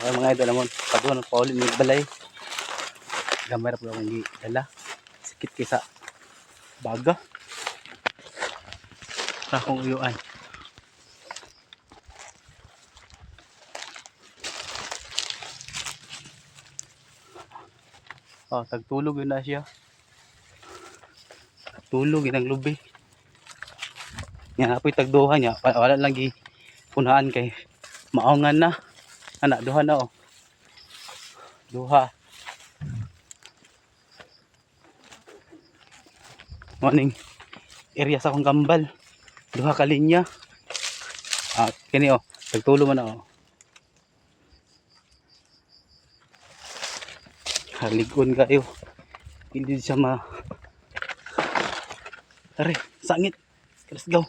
Okay, mga idol, amon paduha ng pauli ng balay. Gamay ra po akong gidala. Sakit kay sa baga. Sa akong uyuan. Oh, tagtulog yun na siya. Tulog yun ang lubi. Nga apoy tagduha niya, wala lang gi punahan kay maongan na. Ana, duha na oh. Duha. Morning. Area sa akong kambal. Duha ka linya. Ah, kini oh, tagtulo man na oh. Haligon kayo. Hindi siya ma. Tara, sangit. Let's go.